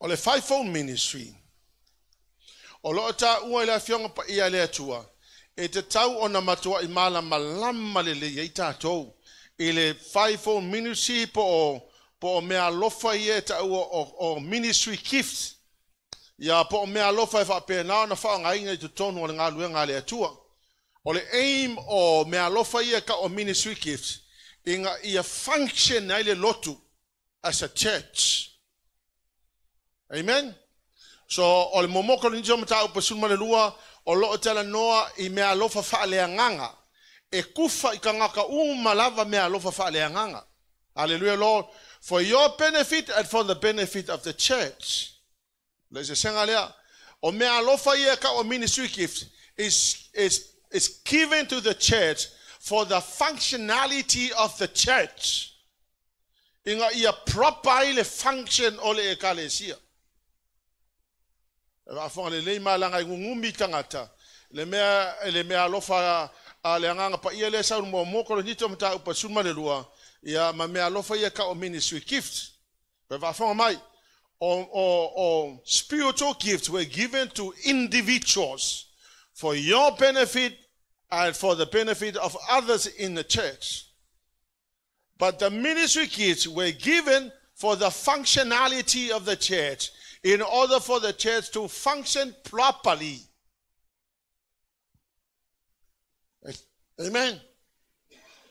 O le fivefold ministry, o loo taua i le Afioga Paia a le Atua, e tatau ona matuai malamalama lelei ai tatou i le fivefold ministry po o mea alofa ia e taua o ministry gifts ia, po o mea alofa e faapena ona faaaogaina i totonu o le galuega a le Atua. O le aim o mea alofa ia e tau o ministry gifts, ina ia function ai le lotu as a church. Amen. So, o le 1 Korinito mataupu 12, o loo talanoa i mea alofa faaleagaga. E kufa i tagata uma lava mea alofa faaleagaga. Hallelujah, Lord. For your benefit and for the benefit of the church. Le eseesega lea. O mea alofa ia tau o ministry gift is given to the church for the functionality of the church. Ina ia proper ai le function o le ekalesia. E faafofoga lelei malaga i gugumi tagata. Le mea alofa a le Agaga Paia lea sau 1 Korinito mataupu 12, ia ma mea alofa ia tau o ministry gifts. E faafofoga mai. O spiritual gifts were given to individuals for your benefit and for the benefit of others in the church. But the ministry gifts were given for the functionality of the church in order for the church to function properly. Amen.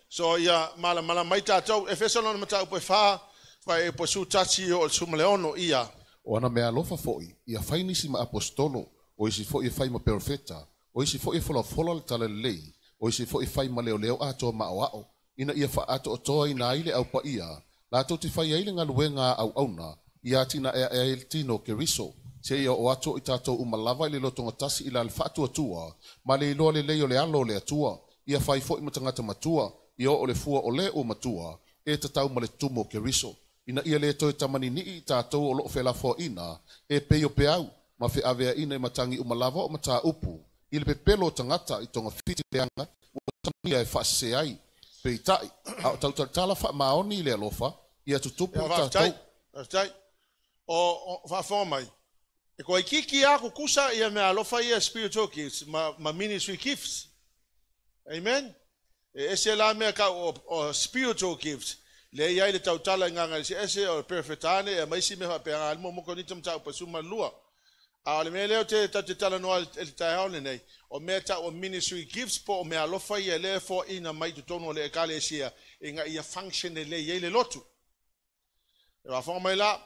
So ia malamalama mai tatou. Efeso lona mataupu e 4, fuaiupu 11 o le 16 ia. O ana mea alofa foi, ia fai nisi ma aposetolo, o isi foi e fai ma perofeta, o isi foi e folafola le tala lelei, o isi foi e fai ma leoleo atoa ma aoao, ina ia faaatoatoaina ai le Au Paia, latou te fai ai le galuega a auauna, ia atinaeaea ai le tino o Keriso, seia oo atu o i tatou uma lava i le lotogatasi i la le faatuatua, ma le iloa lelei o le alo o le Atua, ia fai foi ma tagata matua, ia oo le fua o le ua matua, e tatau ma le tumu o Keriso. Ina ia le toe tamanini'i i tatou o loo felafoaina, e pei o peau, ma feaveaina i matagi uma lava o mataupu, i le pepelo o tagata i togafiti leaga, ua tagia e faasese ai. Peitai, a o tautalatala faamaoni i le alofa, ia tutupu Ia i tatou. Faafetai. Faafetai. O faafofoga mai. E koe kiki aku kusa ia mea alofa ia spiritual gifts ma ministry gifts. Amen. E ese la mea ka o spiritual gifts. Le ia i le tautala i nganga ese ese o perfectane e maisi me faapea alimo mo konita mataupu 12. A o le mea lea o te tate talanoa i le taeao lenei, o mea tau o ministry gifts po o mea alofa ia lea foaina mai totonu o le ekalesia ina ia function lelei ai le lotu. E faafofoga mai la,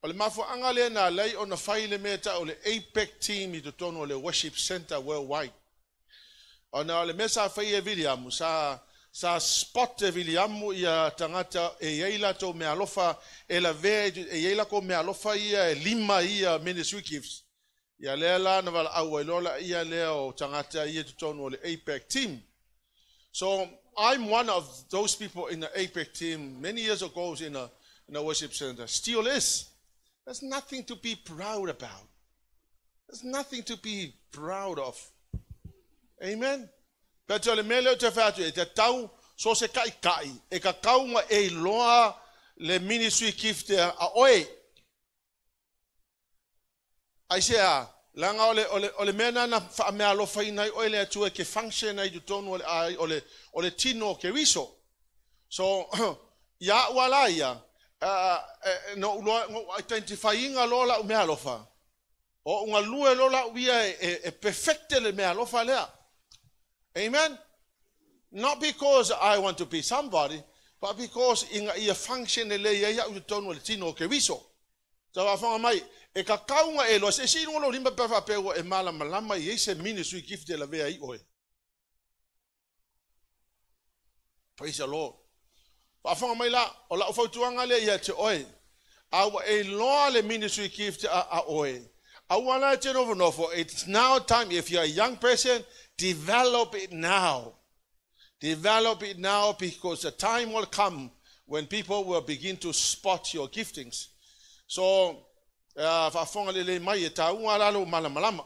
o le mafuaaga lea na alai ona fai le mea tau o le APEC team i totonu o le Worship Center Worldwide. Ona o le mea sa fai e Viliamu, sa spot e Viliamu ia tagata e i ai latou mea alofa e lavea e i ai latou mea alofa ia e lima ia ministry gifts. Ia lea la na valaau ai loa la ia lea o tagata ia i totonu o le APEC team. So I'm one of those people in the APEC team many years ago in a worship center. Still is. There's nothing to be proud about. There's nothing to be proud of. Amen. But o le mea lea ou te fai atu e te tau so se kai kai e ka kaunga e iloa le ministry gift a oe. Ai se a, langa o le mea nana wha alofa ina ai oe le Atua ke function ai totonu o le, ai, o le tino o Keriso. So, ia ua la ia, no uloa, no identifyinga loa lau mea alofa. O unga lue lo lau ia e perfecte le mea alofa lea. Amen. Not because I want to be somebody, but because ina ia function le ia ia totonu o le tino o Keriso. Sa faafofoga mai, e kakaunga e loa, se isi lunga lo lima pe faapea ua e malamalama i ai se ministry gift e lavea ai oe. Praise the Lord. Faafofoga mai la, o lau fautuaga lea ia te oe. A ua e iloa le ministry gift a oe. Aua la e te nofonofo, it's now time, if you're a young person, develop it now. Develop it now because the time will come when people will begin to spot your giftings. So, faafofoga lelei mai e taua la lou malamalama.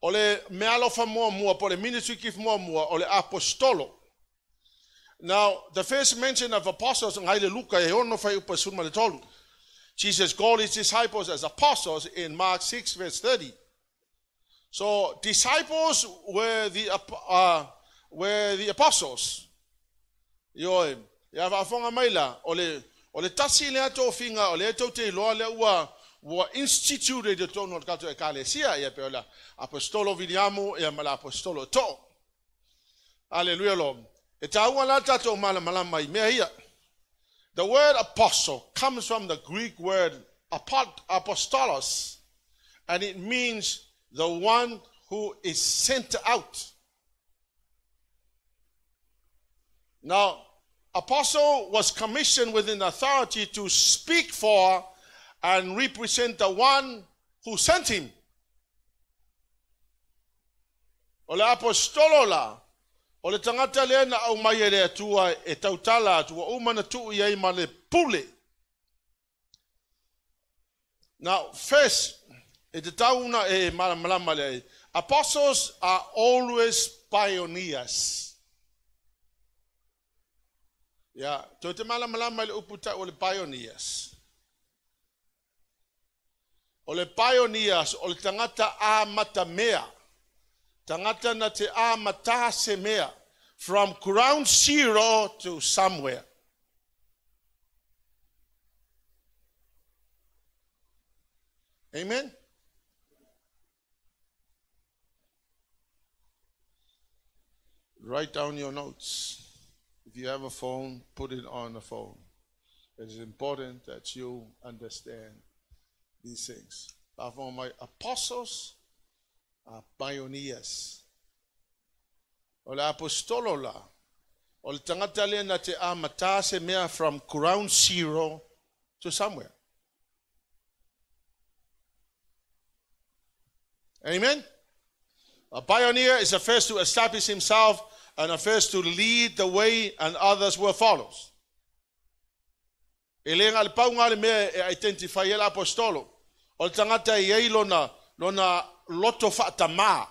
O le mea alofa muamua, po le ministry gift muamua, o le apostolo. Now, the first mention of apostles ngai le Luka e 6 fuaiupu 13. Jesus called his disciples as apostles in Mark 6 verse 30. So disciples were the apostles. Ioe, ia faafofoga mai la, o le tasi lea tofiga o le tou te iloa lea ua instituted i totonu o le tatou ekalesia, ia pe o le apostolo Viliamu ia ma le apostolo To'o. Aleluia lo. E taua la tatou malamalama i mea ia. The word apostle comes from the Greek word apostolos, and it means the one who is sent out. Now, apostle was commissioned with an authority to speak for and represent the one who sent him. O le apostolo la, o le tagata lea na aumai e le Atua e tautala atu, ua uma na tuu i ai ma le pule. Now, first, e te tauna e malamalama le ai. Apostles are always pioneers. Ia, toe te malamalama i le upu tau o le pioneers. O le pioneers, o le tagata amatamea. Tagata na te amata se mea. From ground zero to somewhere. Amen? Write down your notes. If you have a phone, put it on the phone. It is important that you understand these things. Therefore, my apostles are pioneers. O le apostolo la, o le tagata lea na te amata se mea from ground zero to somewhere. Amen? A pioneer is the first to establish himself and the first to lead the way, and others will follow. E le ngā le pau ngā le mea e identify e le apostolo. O le tagata e iai lona loto whaatamā.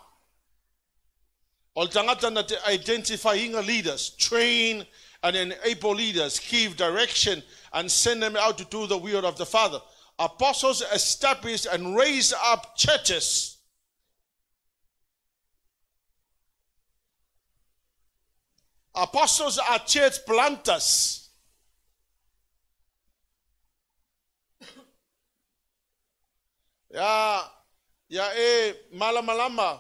O le tagata na te identify inga leaders, train and enable leaders, give direction and send them out to do the will of the Father. Apostles establish and raise up churches. Apostles are church planters. Ia e malamalama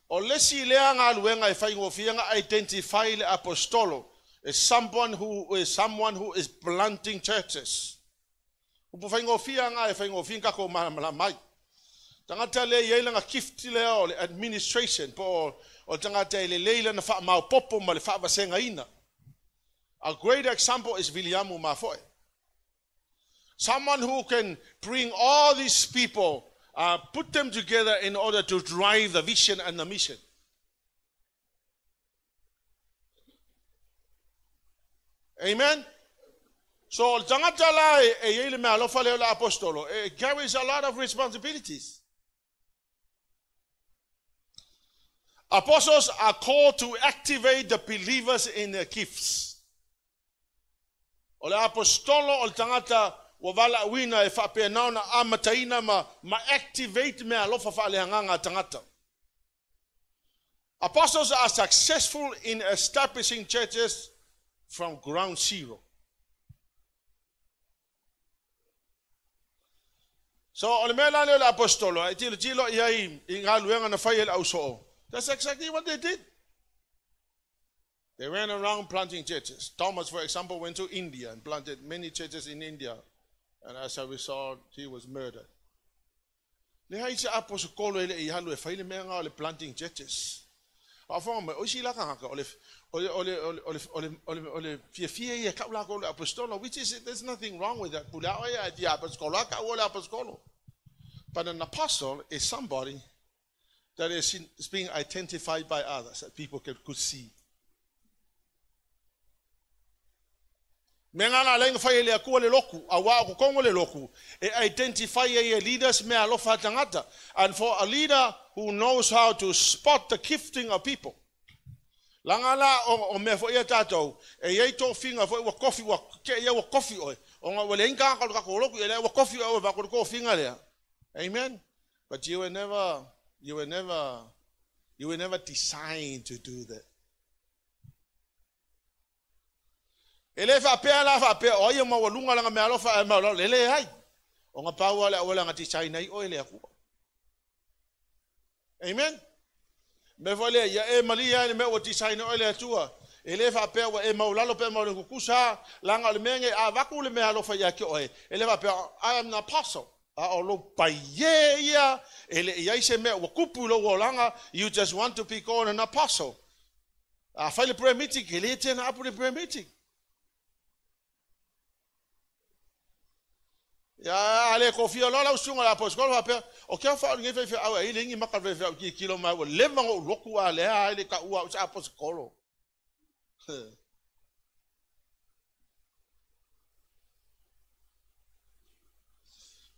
o lesi lea galuega e faigofie identify le apostolo is someone who is planting churches. Upu faigofie nga e faigofie kako malamalama ai. Tagata le iai langa gift lea o le administration po o tagata e le leila na faamaopopo ma le faavasegaina. A great example is Viliamu Mafoe. Someone who can bring all these people, put them together in order to drive the vision and the mission. Amen? So, tagata la e iai le mea alofa lea o le apostolo, it carries a lot of responsibilities. Apostles are called to activate the believers in their gifts. O le apostolo o le tagata ua valaauina e faapena ona amataina ma activate mea alofa faaleagaga tagata. Apostles are successful in establishing churches from ground zero. So, o le mea la lea o le apostolo, e tilotilo i ai i galuega na fai e le ausoo. That's exactly what they did. They went around planting churches. Thomas, for example, went to India and planted many churches in India. And as a result, he was murdered. Le hai se apostolo ele i halu e whaile mea ngā o le planting churches. A whanga mai, oisi laka ngaka, o le fia fia ia kau lako o le apostolo, which is, there's nothing wrong with that. Pule ao ia e apostolo, kau o le apostolo. But an apostle is somebody that is being identified by others, that people could see. Me ngā lenga whai le akua le loku, a wā o kongo le loku, e identify e leaders me alofa tangata. And for a leader who knows how to spot the gifting of people. Langa la o mea fo ia tātou, e iei tō finga fo ua kofi, ua ke ia ua kofi oe, O ngā ua le inga ka ka loku ia le ua kofi o va ko finga lea. Amen. But you were never designed to do that. E le whaapea la whaapea o ia maualunga langa mea alofa e maulalo le le ai. O ngā pāua le awela ngā design ai o ele akua. Amen. Me fo le ia e malia le mea ua design o ele atua. E le whaapea ua e maulalo pe maulalo kukusa langa o le mea nge a vaku le mea alofa ia ki oe. E le whaapea I am an apostle. A o lo pai ia e le iai se mea ua kupu lo langa. You just want to be called an apostle. A whai le prayer meeting, ke le tēnā apu le prayer meeting. Ia ale kofia lola usunga la apostolo whapea o kia wha nge whai au e lengi maka whai whai ki kilo mai ua leva ngo loku a lea ai le ka ua o sa apostolo.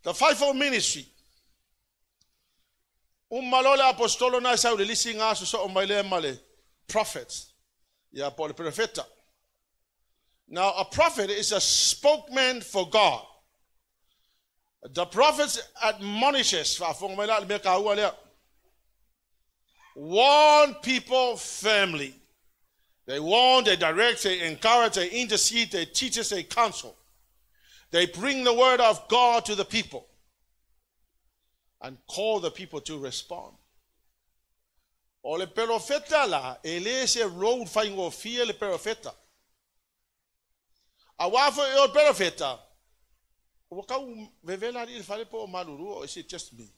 The fivefold ministry. Umalole apostolo na sa ule lisi ngā so o mai le male prophets. Ia po le profeta. Now a prophet is a spokesman for God. The prophets admonishes, warn people firmly. They warn, they direct, they encourage, they intercede, they teach, they counsel. They bring the word of God to the people and call the people to respond. O le perofeta la, ele se road whaingofia le perofeta. A wafo e o perofeta, ua kau vevela ali le fale po o maluru, or is it just me?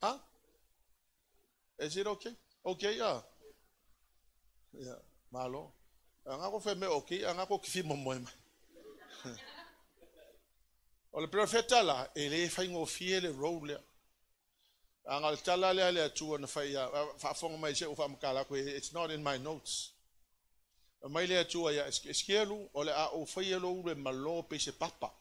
Huh? Is it okay? Okay, yeah. Yeah, malo. Anga ko fe me okay, anga ko kifi mo moe mai. O le profeta la, e le whaingofie le role lea. Anga le tala lea lea tua na whai ia, whaafonga mai se u whamakala koe, it's not in my notes. Mai lea tua ia, eskielu, o le a o whai lo ule malo pe se papa.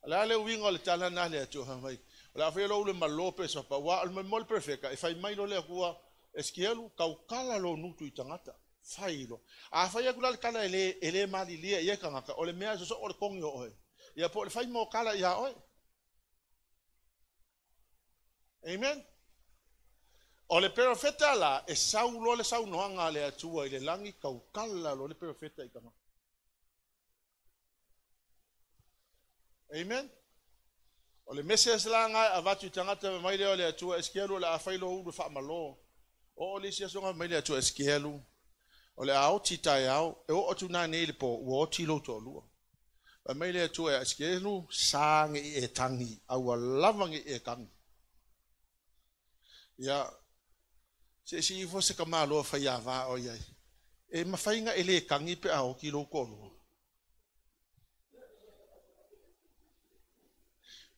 La le uinga le tala na le atu mai. O la whai lo ule malo pe se papa. Wa o le mo le perfeka, e whai mai lo lea kua eskielu, kaukala lo nutu i tangata. Whai lo. A whai aku la le kala e le malilia i e kangaka, o le mea so o le kongi o oe. Ia po le whai mo kala ia oe. Amen. O le perofeta la, e saulo le saunoanga le atua i le langi kaukala lo le perofeta i kangaka. Amen. O le mese la ngai avatu i tangata mai le o le atua eskielu le a whailo ulu whaamalo. O o le isi asonga mai le atua eskielu. O le aoti tai au, e o atu nā nei le po, ua oti lo tō lua. A mai le atua eskielu, sā nge i e tangi, aua lava nge i e kangi. Ia, se si ifo se ka maloa whai a wā o iai. E mawhainga e le kangi pe a oki lo kōlua.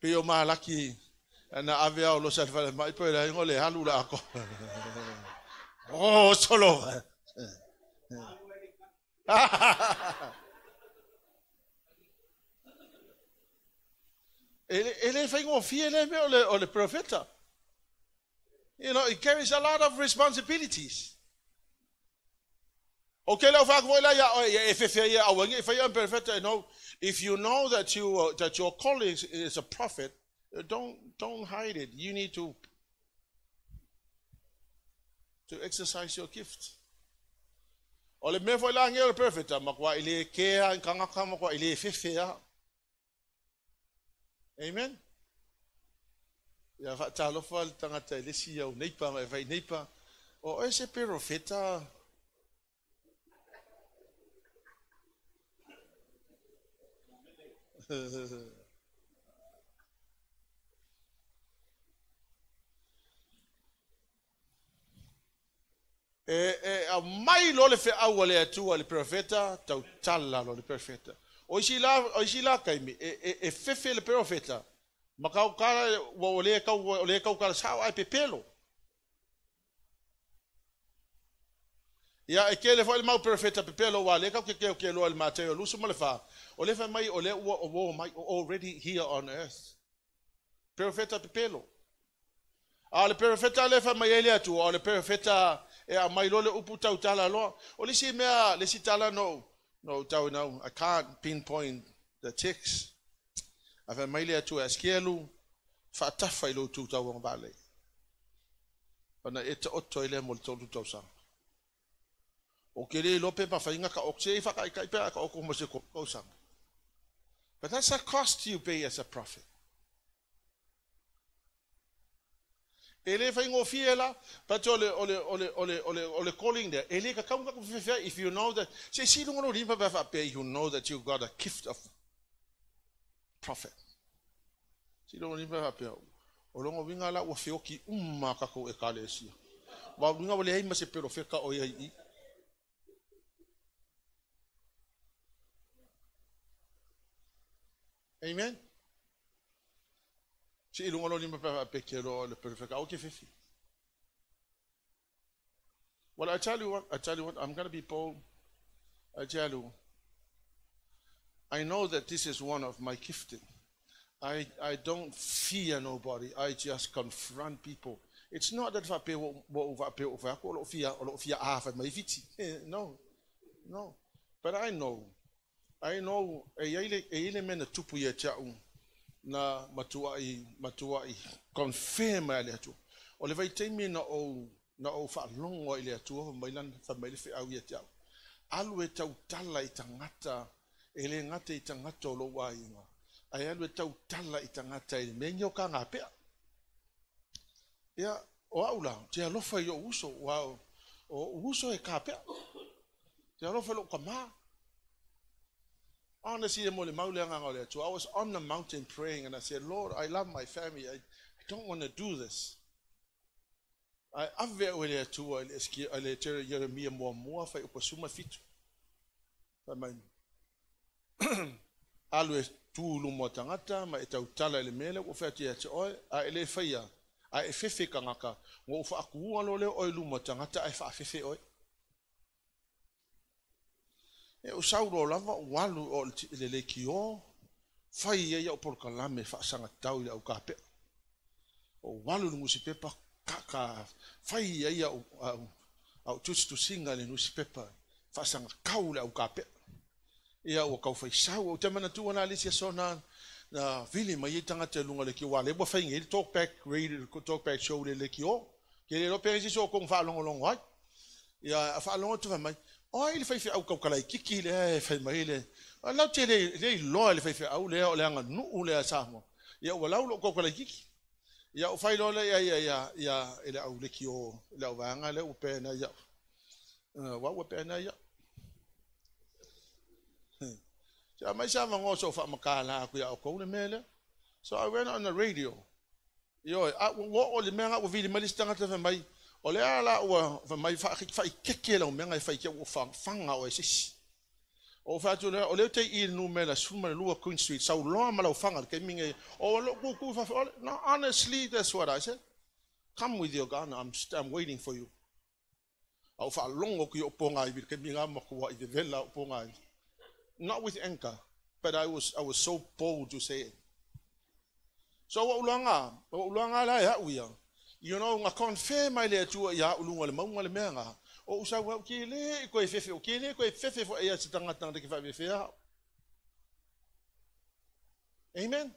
Pe o malaki, na ave au lo sa whale mai pe la ingo le halu la ako. Oh, solo. E le whaingo fie le mea o le profeta. You know, it carries a lot of responsibilities. Okay, if you know that you that your colleague is a prophet, don't hide it. You need to exercise your gift. O le mea foi la nge o le profeta, makwa ile kea kangaka makwa ile fefea. Amen. Ia whaatalofa le tangata i lesi au neipa, mai whai neipa. O e se perofeta. E a mai lo le wheaua le atua le perofeta, tau tala lo le perofeta. O isi la kaimi, e fefe le perofeta. Makau kala ua o le kau kala sao ai pepelo. Ia e kele fo le mau perfeta pepelo wa le kau ke ke ke lo le Mateo lusu ma le fa. O le fa mai o le ua o wo mai already here on earth. Perfeta pepelo. A le perfeta le fa mai ele atu o le perfeta e a mai lo le upu tau tala loa. O le si mea le si tala no No tau now, I can't pinpoint the text. A fai mai le Atua Esekielu, faatafa i lou tu tauagavale. Ona e taoto ai lea mo le 3 tausaga. O ke le iloa pe mafai ka ok se i whakaikai pe ka oko mo se tausaga. But that's a cost you pay as a prophet. E le whaingofie la, but o le calling there, e le ka kaunga ku fefea, if you know that, se si lunga no limpa pa whape, you know that you got a gift of prophet. Si lunga limpa whape, o longo winga la ua whioki umma kako e kalesia. Wa winga wale hei ma se pero wheka o ia i. Amen. Si lunga no limpa pa whape ke lo le pero wheka o ke whiwhi. Well, I tell you what, I'm going to be bold. I tell you, I know that this is one of my gifting. I don't fear nobody. I just confront people. It's not that no, no. But I know. I know e ile mena tupu ia tia'u na matuai confirm le atu. O le vaitaimi na o whaalongo i le atua mai lan fa mai le wheau ia tia'u. Alu e tautala i tangata, e le ngata i tangata o lo wainga. Ai alu e tautala i tangata i me ngio ka ngā pea. Ia, o au la, te alofa i o uso, o uso e ka pea. Te alofa lo ka mā. Honestly, I was on the mountain praying and I said, Lord, I love my family. I don't want to do this. I ave o le atua i le tere Jeremia mua mua whai upasuma fitu. Whai mai, alu e tūlu mua tangata, ma e tautala i le mele, ua whai ati oe, a e le whaia, a e fefe kangaka, ngō uwha aku ua lo leo oe lumua tangata, a e whaafefe oe. E o sauro lava o alu o le leki o, whai e iau porokalame whaasanga tau i au kapea. O walu lungu si pepa, ka whai e iau au tustusinga le nusi pepa, whaasanga kau le au kapea. Ia ua kau whai sau, o te mana tua nā lisi aso nā vili mai e tangata lunga le ki o wale, ua whai ngai, talk back radio, talk back show le leki o, ke le lope risi so kong whaalongolongo ai. Ia a whaalongo tu whai mai, o i le whai au kaukalai kiki le e whai mai le, a lau te le loa le whai au le o le anga nuu le a Samoa. Ia ua lau lo kaukalai kiki. Ia o whai loa le ia ia ia ia e le au leki o le au vaanga le ua pēna ia. Wa ua pēna ia. So mai sa mango so fa makala ku ya ko le mele. So I went on the radio. Yo a wo o le menga o vili mai stanga te mai. O le ala o fa mai fa fa keke la menga fa ke o fa fanga o sisi. O fa tu le o le te i nu mela suma lua Queen Street so lo ma la fanga ke minge o lo ku ku fa no, honestly that's what I said. Come with your gun, I'm waiting for you. Au fa longo ku o ponga i ke minga mo ku i vela o ponga. Not with anger, but I was so bold to say it. So wa ulanga la ya uia. You know, nga confirm mai le atua ia ulunga le maunga le menga. O usa wa ke le ko e fefe, o ke le ko e fefe fo ia tanga tanga ke fa fefe. Amen.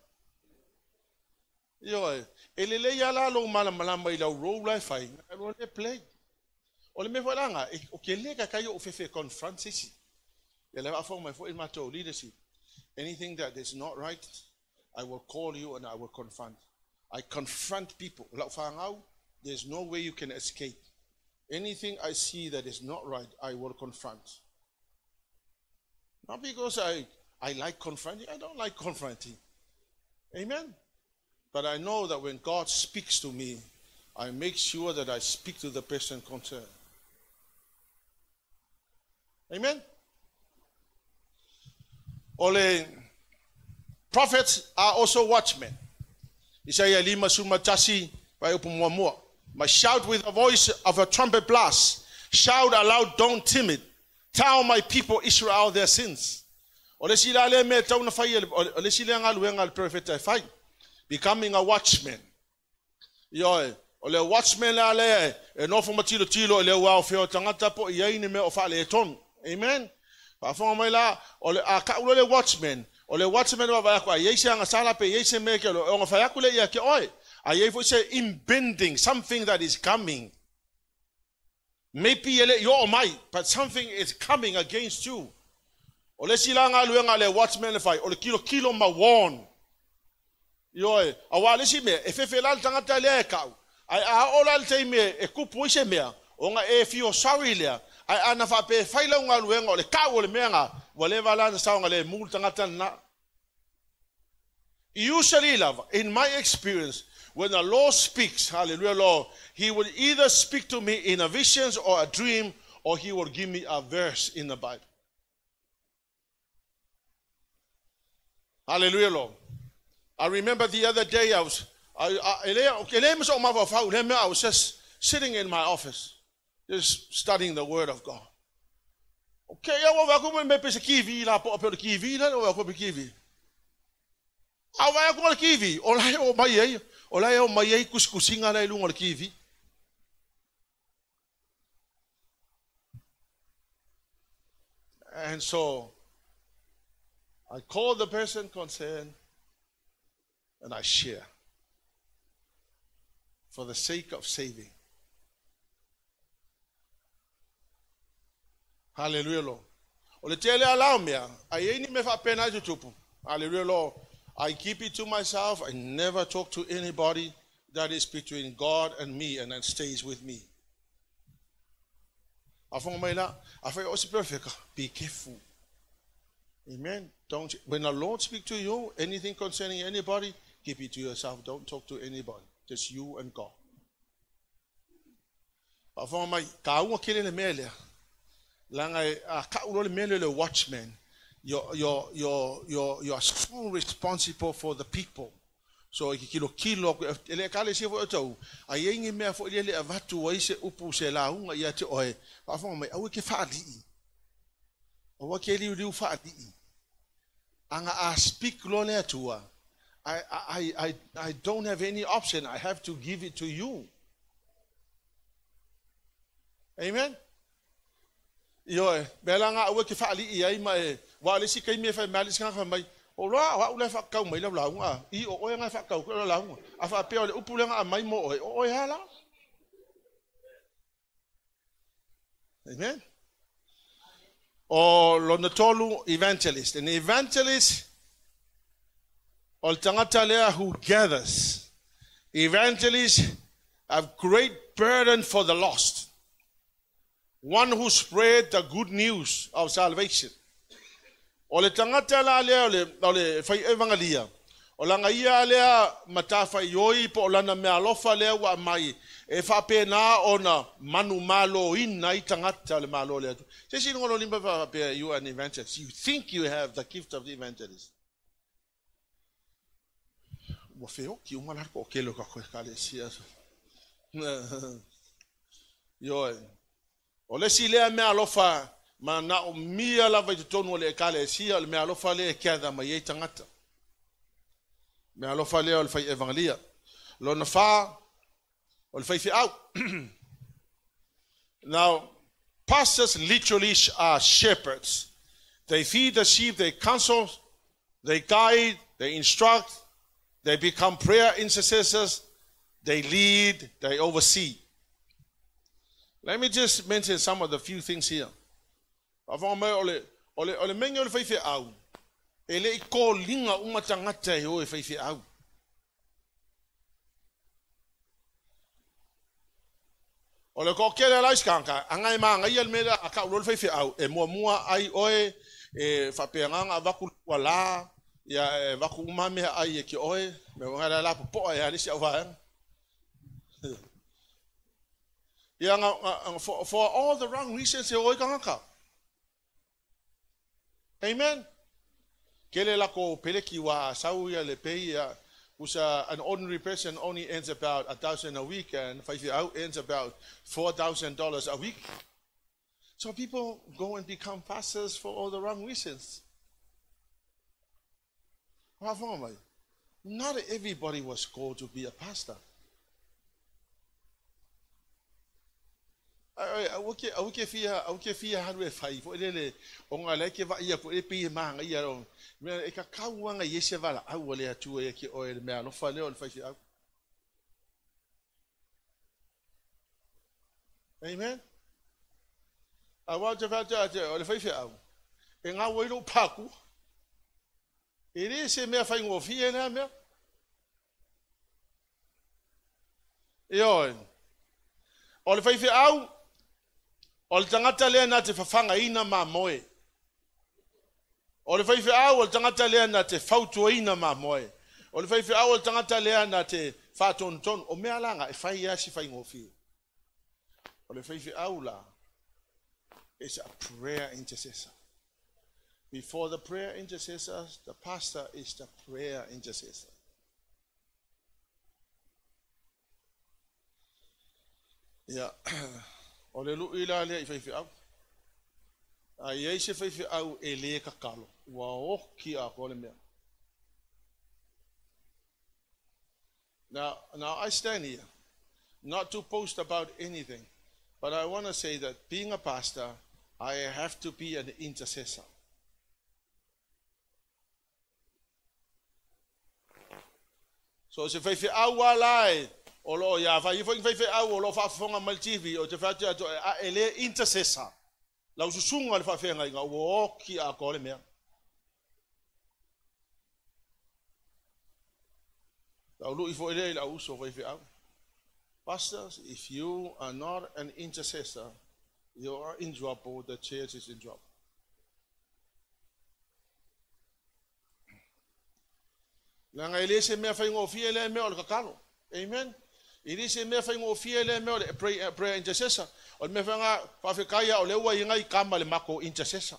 Yo, e le le ia la lo mala mala mai la roll life ai. Lo le play. O le me fo langa, o ke le ka kai o fefe confront sisi. Leadership. Anything that is not right, I will call you and I will confront. I confront people. There's no way you can escape. Anything I see that is not right, I will confront. Not because I like confronting. I don't like confronting. Amen? But I know that when God speaks to me, I make sure that I speak to the person concerned. Amen? Ole prophets are also watchmen. Isaiah lima suma tasi vai upu mua. But shout with the voice of a trumpet blast. Shout aloud, don't timid. Tell my people Israel their sins. Ole sila le me tau na fai ole sila ngaluenga le prophet e fai. Becoming a watchman. Yo, ole watchman la le e nofo matilo tilo le wa o feo tangata po ia ni me o fa le ton. Amen. Faafofoga mai la, o le, a ka'u loa le watchman, o le watchman e vaavaai atu a i ai se agasala pe i ai se mea e ono fai atu lea ia te oe. A i ai foi se impending, something that is coming. Maybe e le i oo mai, but something is coming against you. O le isi la galuega a le watchman e fai, o le tilotilo ma warn. Ioe, aua o le isi mea, e fefe la le tagata lea e ka'u, ae a oo la i le taimi e tupu ai se mea, ona e feel sorry lea, ae ana faapea e fai lau galuega o le ka'u o le mea lena, ua leva la ona saogalemu le tagata lena. Usually lava, in my experience, when the Lord speaks, hallelujah Lord, He will either speak to me in a visions or a dream, or He will give me a verse in the Bible. Hallelujah, Lord. I remember the other day I was, I, I was just sitting in my office, just studying the Word of God. Okay, ia ua vaai atu me pe se kivi la po pe le kivi la ua ko pe kivi. A vaai atu le kivi, o la e o mai ai, o la e o mai ai kusikusiga la i luga o le kivi. And so I call the person concerned and I share for the sake of saving. Hallelujah, Lord. O le tele a lao mea, a i ai ni mea faapena i tutupu. Hallelujah, Lord. I keep it to myself. I never talk to anybody. That is between God and me, and that stays with me. A mai la, a whai o si perfect, be careful. Amen. Don't, when the Lord speak to you, anything concerning anybody, keep it to yourself. Don't talk to anybody. Just you and God. A whanga mai, ka unga kele le mea lea. Langa e, a ka ulo le mea le watchman. You're so responsible for the people. So e kilo kilo e le kale si fo tau. A ye ngi mea fo le avatu ai se upu se launga ia te oe. Whanga mai, aue ke whaali'i. Aua ke liu liu whaali'i. Anga a speak lo le atua. I don't have any option. I have to give it to you. Amen. Ioe, mea la ngā ua ke whaali'i ai ma e, wa le si kai me whai mea le si ngā mai, o loa, wa ule whakau mai lau launga, i o oe ngai whakau koe lau launga, a whaapea o le upu le ngā mai mo oe, o oe hala. Amen. O lona tolu evangelist. An evangelist, o le tangata lea who gathers. Evangelists have great burden for the lost. One who spread the good news of salvation. O le tangata la lea o le whai evangelia. O langa ia lea matawhai ioi po o lana mea alofa lea ua mai. E whapena ona manu malo ina i tangata le malo lea. Se si ngolo limba whapea you are an evangelist. You think you have the gift of the evangelist. Ua wheoki uma larko o kelo ka koe kale sia. Ioe. O le si lea mea alofa ma na o mia lava i totonu o le ekale sia o le mea alofa lea e kia mai ei tangata. Mea alofa lea o le whai evangelia. Lona wha o le whai whiau. Now, pastors literally are shepherds. They feed the sheep, they counsel, they guide, they instruct, they become prayer intercessors, they lead, they oversee. Let me just mention some of the few things here. A mai o le mengi o le whai whiau. E le i kōlinga uma tangata e o e whai whiau. O le ko kele lai skanga, anga e maanga ia le mea a ka ulo le whai whiau. E mua mua ai oe, e whapeanganga vaku lua la, ia e vaku umamea ai e ki oe, me wanga la la popoa e alisi au vaenga. Ia nga, for all the wrong reasons e oe kangaka. Amen. Kele la ko peleki wa sau ia le pei ia, usa an ordinary person only earns about $1,000 a week, and whai earns about $4,000 a week. So people go and become pastors for all the wrong reasons. Not everybody was called to be a pastor. Aua ke fia halu e fai fo le o ngā le ke vai ko e pi ma ngai ia mea e ka kauanga i se vala au le atu e ke oe le mea alofa le o le fai fi au. Amen. A wa te fa o le fai fi au. E ngā wai lo paku. E le se mea fai ngofia le mea. E oe. O le fai fi au o le tangata lea na te whawhanga ina mā moe. O le whaiwhiau o le tangata lea na te fautuaina mā moe. O le whaiwhiau o le tangata lea na te whātonutonu. O mea langa e whai asi whai ngofie. O le whaiwhiau la is a prayer intercessor. Before the prayer intercessor, the pastor is the prayer intercessor. Ia, o le lui la lea i whaiwhiau. A iei se whaiwhiau e le kakalo. Ua oki a ko le mea. Now I stand here, not to boast about anything, but I want to say that being a pastor, I have to be an intercessor. So se whaiwhiau a lai, o lo ia whai ifo whaiwhiau o lo whaafonga mai TV, o te whaiwhiau atu a e le intercessor. Lau susunga le whawhenga inga, ua oki a ko le mea. Lau lui fo ele lau uso whaiwhiau. Pastors, if you are not an intercessor, you are in trouble, the church is in trouble. Langa ele se mea whai ngofia le mea o le kakalo. Amen. Ele se mea whai ngofia le mea o le prayer intercessor. O le mea whainga whawhekaia o le ua inga i kama le mako intercessor.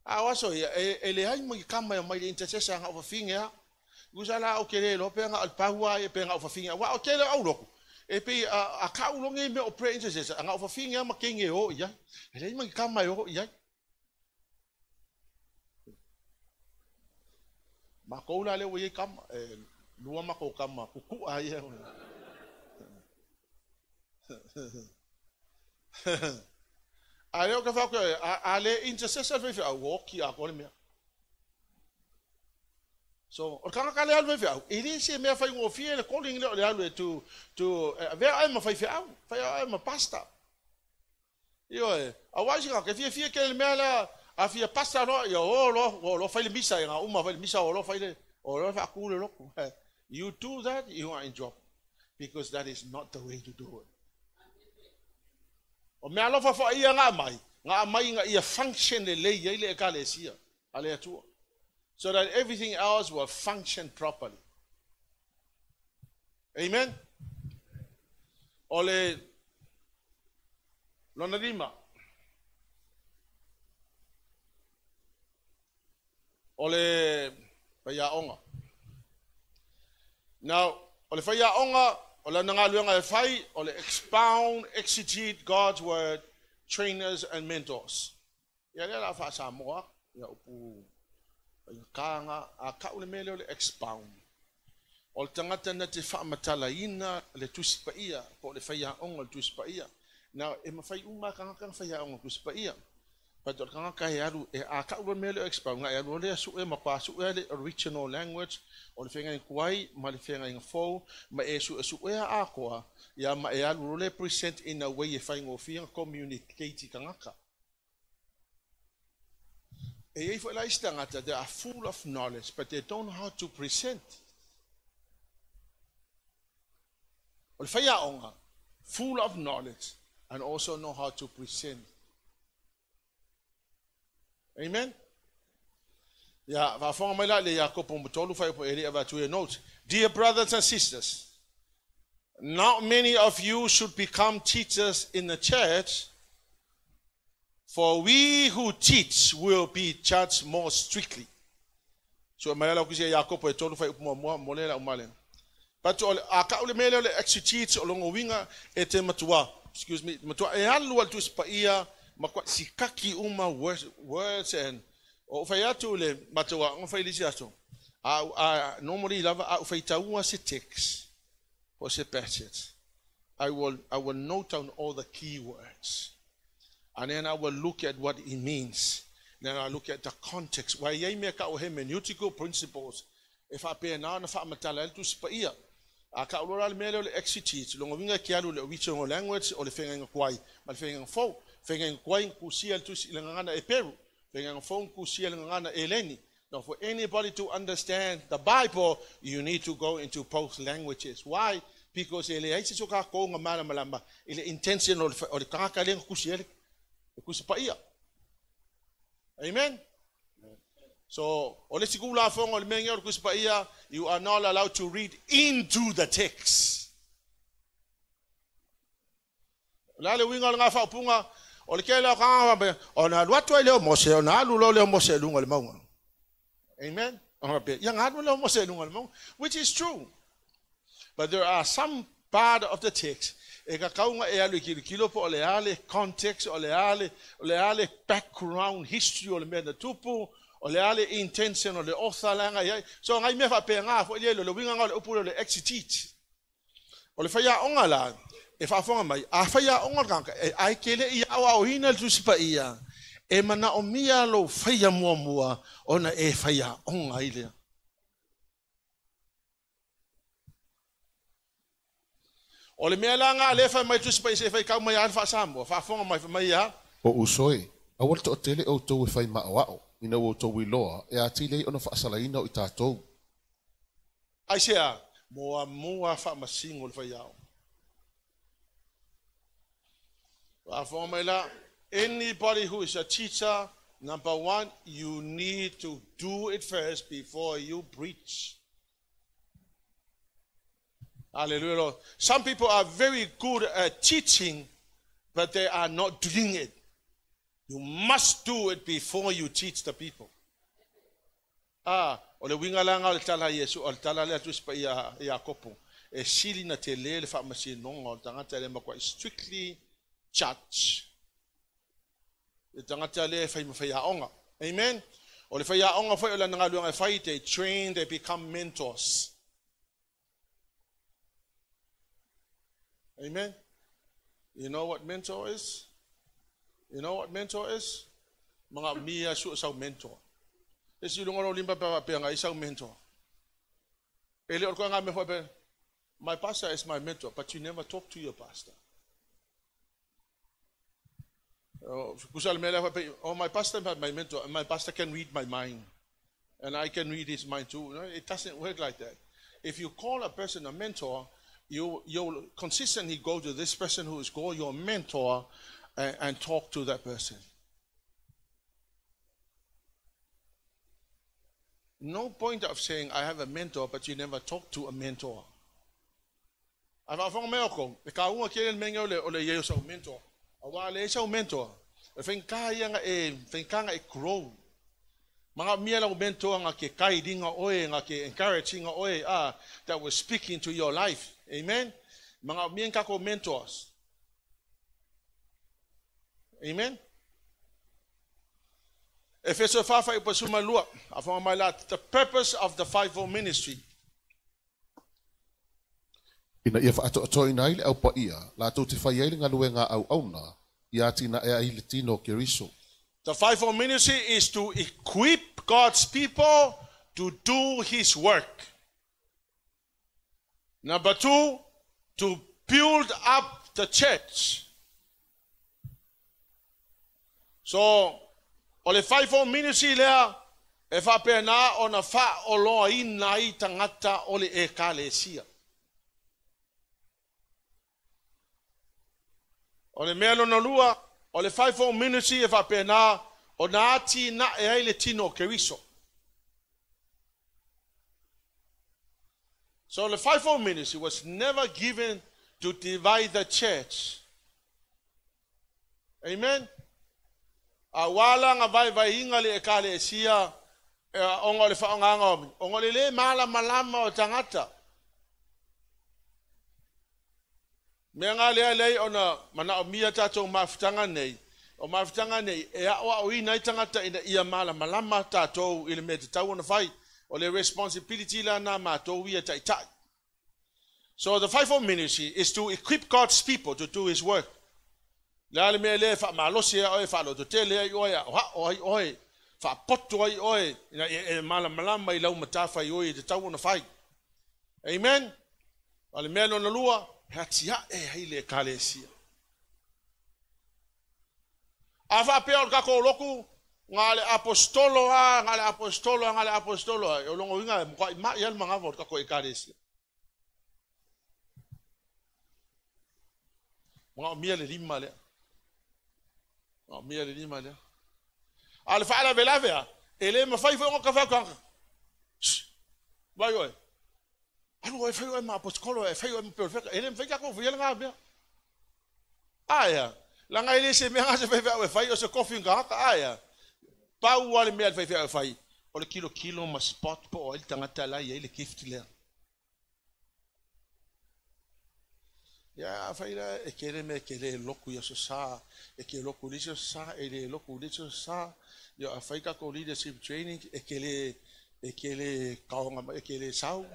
A waso ia, e le hai mangi kama ia mai le intercessor nga owhawhinge a. Gusa la o kere lo pe nga o le pahua e pe nga owhawhinge. Wa o kere au loko. E pe a kaulonge mea o prayer intercessor nga owhawhinge a makenge o ia. E le hai mangi kama o ia. Mako la le ua i kama, lua mako kama, kukua ia. A leo ka whako, a le intercessor whaiwhi au, oki a kore mea. So, o kanga ka le alu whaiwhi au, e le se mea whai ngofia le calling le o le alu e tu, vea ai ma whaiwhi au, whai ai ma pasta. Io e, a waisi nga, ke fia fia ke le mea lea, a fia pasta no, ia o lo whai le misa, ia uma whai le misa, o lo whai le, o lo whai aku le loku. You do that, you are in trouble. Because that is not the way to do it. O mea alofa fo ia ngā mai ngā ia function le lei ia le ekalesia, a le atua. So that everything else will function properly. Amen? O le lona lima. O le whaiaonga. Now, o le whaiaonga, o le ngā e whai, o le expound, exegete God's word, trainers and mentors. Ia lea la wha Samoa, ia upu kānga, a kau le mele o le expound. O le tangata na te whaamatala ina le tusipaia, po le whaiaonga le tusipaia. Now, e mawhai uma kanga kanga whaiaonga tusipaia. But o le kanga e alu, e a kau le mele o expound, e alu o lea sue ma kwa sue le original language, o le whenga i kuai, ma le whenga i ngafou, ma e sue sue a akoa, ia ma e alu o le present in a way e whai ngofia, communicate kangaka. E ei fo la isi tangata, they are full of knowledge, but they don't know how to present. O le whaiaonga, full of knowledge, and also know how to present. Amen? Ia, whaafonga mai la le Iakopo motolu whai po e le notes. Dear brothers and sisters, not many of you should become teachers in the church, for we who teach will be judged more strictly. So mai la kusi Iakopo e tolu whai upu mua mo le la umale. But o a ka ule mele o le exegete o longo winga e te matua. Excuse me, matua e alu al tusipaia ma kwa sikaki uma words and o whai atu le matua ngo whai lisi atu. A normally lava a whai taua se text or se passage. I will note down all the key words. And then I will look at what it means. Then I look at the context. Wa iai mea ka o hermeneutical principles. E whaapea nā na whaamatala ele tusi pa ia. A ka ulora le mea leo le exegete, longa winga ki alu le original language o le whengainga kuai, ma le whengainga fou. Whengainga kuai kusia le tusi le ngangana e Peru. Whengainga fou kusia le ngangana e Leni. Now, for anybody to understand the Bible, you need to go into both languages. Why? Because ele ai se soka ko nga mala malama, ele intention o le kaka le kusi ele kusi pa ia. Amen. So, o le sikula fongo le menge o le kusi pa ia, you are not allowed to read into the text. La le winga le ngafa upunga, o le kela ka o na luatu ai leo Mose, o na alu lo leo Mose lunga le maunga. Amen. Which is true. But there are some part of the text. E ka kaunga e alu kilo kilo po o le ale context, o le ale background history o le mea na tupu, o le ale intention o le author langa iai. So ngai mea whaapea ngā fo ile le winga ngā le upu le exegete. O le whaia onga la, e whaafonga mai, a whaia onga kanga, e ai kele i au au hina le tusipa ia. E mana o mia lo whaia mua mua, ona e whaia onga ilea. O le mea la ngā le whai mai tusipa i se whai kau mai a wha Samoa, whaafonga mai whai mai a. O usoe, awal to tele o tau e whai maawao, ina o tau iloa, e a tile ona whaasalaina o i tātou. Ai sea, moa mua wha masingo le whai ao. Whaafonga mai la, anybody who is a teacher, number one, you need to do it first before you preach. Hallelujah, Lord. Some people are very good at teaching, but they are not doing it. You must do it before you teach the people. Ah, o le winga langa o le tala Yesu, o le tala lea tusi pa ia Iakopo. E sili na te le le whaamasinonga o le tangata le makwa strictly judge. Le tangata le whai ma whai. Amen. O le whai aonga whai o le nga luanga whai, they train, they become mentors. Amen. You know what mentor is? You know what mentor is? Mga mia su sau mentor. E si lunga lo limba pa pa nga isau mentor. Ele o ko nga me pe my pastor is my mentor, but you never talk to your pastor. Oh, my pastor is my mentor, and my pastor can read my mind. And I can read his mind too. No, it doesn't work like that. If you call a person a mentor, you'll consistently go to this person who is called your mentor and talk to that person. No point of saying, I have a mentor, but you never talk to a mentor. Mentor. Awa le sau mentor. E whenka ia e whenkanga e grow. Mga mia lau mentor nga ke guiding oe, nga ke encouraging oe, that was speaking to your life. Amen. Mga mia kako mentors. Amen. Efeso 5:5 afonga mai la, the purpose of the fivefold ministry. Ina ia whaatoatoa ina aile au pa ia, la tau te whai aile ngā luenga au auna, i ātina e aile tino ke riso. The fivefold ministry is to equip God's people to do his work. Number 2, to build up the church. So, o le fivefold ministry lea, e whapena o na wha o loa ina i tangata o le ekalesia. O le mea lona lua, o le fivefold ministry e whapena o nā ati na e ai le tino keriso. So the fivefold ministry was never given to divide the church. Amen. A wala nga vai vai inga le ekalesia ongo le whaonganga ongo le le mala malama o tangata. Mea ngā lea lei ona mana o mia tātou mafutanga nei. O mafutanga nei, e a o ina i tangata ina ia mala malama tātou i le mea te tau ona whai. O le responsibility la nā mātou ia tai tai. So the fivefold ministry is to equip God's people to do his work. Le ale mea le wha malosi a oe, wha loto tele ai oe, a oha ai oe, wha poto ai oe, ina e malamalama i lau matafa i oe i te tau ona whai. Amen. A le mea lona lua, he atia e hei le ekalesia. A whaapea o le kako o loku, ngā le apostolo a, ngā le apostolo a, ngā le apostolo a, e o longo inga e mukua i mai al mangawa o le kako ekalesia. Mga o mia le lima lea. Mga o mia le lima lea. A le whaala velavea, e le mawhai fo ngā kawhau kanga. Vai oe. Alu oe whai oe ma apostolo e whai oe ma perfecta. E le mawhai kako fo iala ngā mea. Aia. Langa ele se mea se whai whai whai o se kofi ngā haka. Aia. Pau wale mea whai whai whai. O le kilo kilo ma spot po o ele tangata la ia ile gift lea. Ia whai la e kere me kere loku ia so sa. E ke loku li so sa. E le loku li so sa. Ia a whai kako leadership training e kele kaonga e kele sau.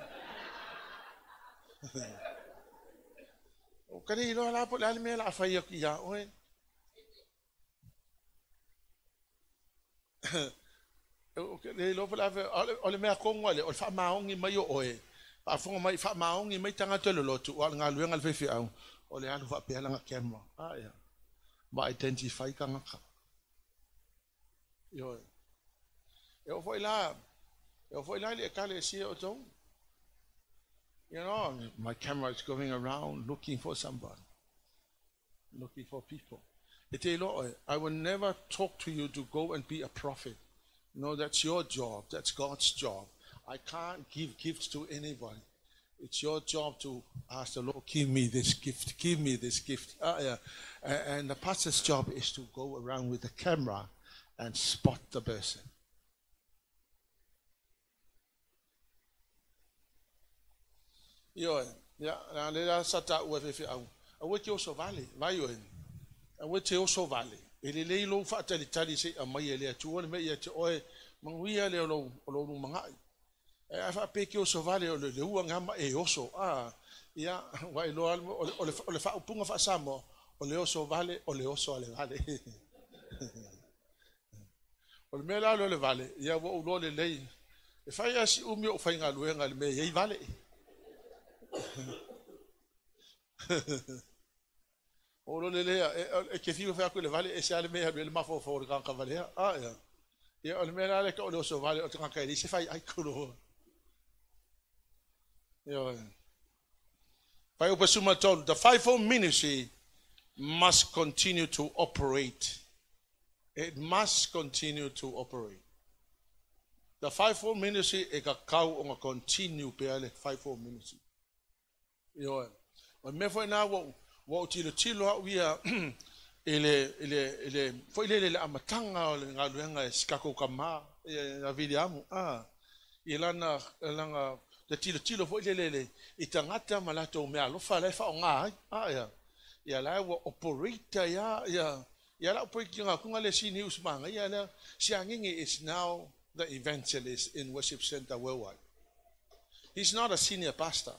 O kare iloa la po le ale mea la whai aku ia oe. O kare iloa po le awe, o le mea kongo ale, o le whaamaongi mai o oe. Whaafonga mai, whaamaongi mai tangata le lotu, o ale ngā luenga le whewhi au, o le alu whaapea langa camera. Ah, ia. Ma identify ka ngaka. Ioe. E o foi la, e o foi la le kale sia o tau. You know, my camera is going around looking for somebody, looking for people. I will never talk to you to go and be a prophet. No, that's your job. That's God's job. I can't give gifts to anybody. It's your job to ask the Lord, give me this gift, give me this gift. Yeah. And the pastor's job is to go around with the camera and spot the person. Ioe, ia, na le la sa ta ua fefe au. Aue te oso vale, vai oe. Aue te oso vale. E le lei lou whaatalitali se a mai e le atua le mea ia te oe manguia le o lou lumangai. E a whaapeke ke oso vale o le ua ngama e oso. Ah, ia, wa iloa o le whaupunga whaasamo, o le oso vale, o le oso ale vale. O le mea la o le vale, ia wa ulo le lei. E whai asi umi o whai ngā luenga le mea iei vale. O lo le lea, e ke fiu whea le vale, e se ale mea le mafo fo le kanka valea. Ah, ia. Ia, o le mea la le ka o le oso vale, o te kanka e se whai ai kuro. Ia, whai upa suma tolu, the fivefold ministry must continue to operate. It must continue to operate. The fivefold ministry e ka kau o nga continue pe ale fivefold ministry. Ioe. O mea foi nā wa o tilo tilo au ia e le foi le le amatanga o le ngā luenga e sikako ka mā e a vili amu. Ah, i lana langa te tilo tilo foi le le i tangata ma lato mea alofa le wha o ngā ai. Ah, ia. Ia la ua operate ia ia ia la operate ki ngā kunga le si news manga ia la si angingi is now the evangelist in Worship Center worldwide. He's not a senior pastor.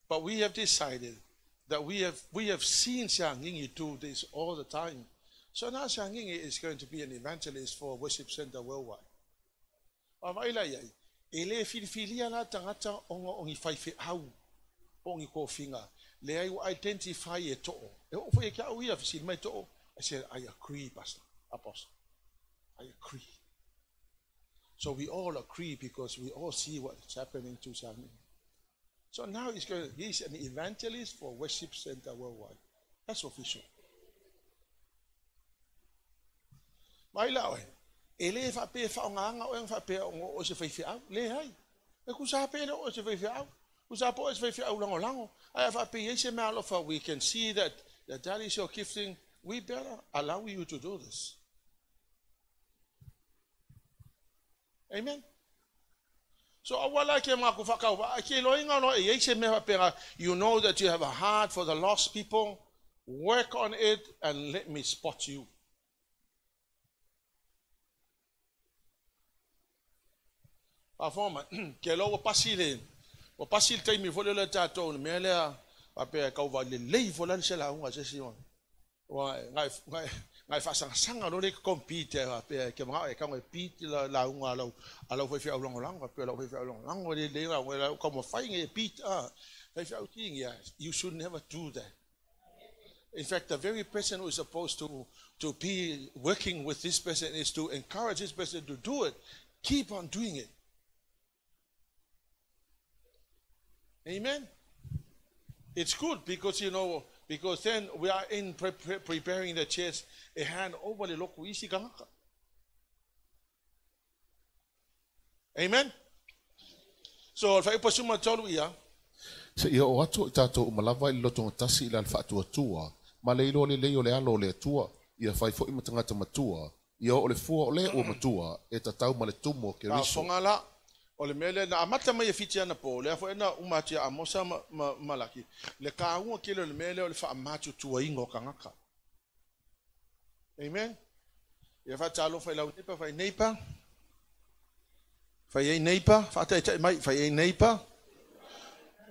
But we have decided that we have seen Siangingi do this all the time. So now Siangingi is going to be an evangelist for Worship Center worldwide. Availa iai, e le filifilia la tangata onga ongi whaiwhe au, ongi kōwhinga. Le ai identify e to'o. E o fo e kia au ia fisili mai to'o. I said, I agree, Pastor, Apostle. I agree. So we all agree because we all see what is happening to Siangingi. So now he's an evangelist for Worship Center worldwide. That's official. Mai la oe, e le whaapea whaongaanga oe ang whaapea o se whaiwhi au, le hai. E kusa hape le o se whaiwhi au, kusa po o se whaiwhi au lango lango. Ai a whaapea i se mea alofa, we can see that that is your gifting, we better allow you to do this. Amen. So awala ke ngā whakau, ke loinga no e se mea whapea, you know that you have a heart for the lost people, work on it and let me spot you. Whafoma, ke lo wa pasi le taimi fo le le tātou, mea lea, whapea kau wa le lei fo lani se la unga se si wana. Ua ngai faasagasanga lo le compete pe ke mga e ka ngai pit la la unga lau alau fai fai lagolago pe lau fai fai lagolago le le la la ka mo fai ngai pit a fai fai tingi. You should never do that. In fact, the very person who is supposed to be working with this person is to encourage this person to do it. Keep on doing it. Amen. It's good because, you know, because then we are in preparing the church e hand over le loku isi kangaka. Amen. So, fa ipa suma tolu ia. Se ia o atu i tātou umalava i loto tasi i la whaatua tua, ma le ilo le leo le alo le tua, ia whai fo i matangata matua, ia o le fua o le ua matua, e tatau ma le tumo ke riso. Ka la, o le mele na amata mai e fiti ana po, le afo e na umati a mosa ma malaki. Le ka unga kele o le mele o le wha amatu tua ingo kangaka. Amen. Ia wha talo whai lau neipa, whai neipa. Whai ei neipa, wha tai mai, whai ei neipa.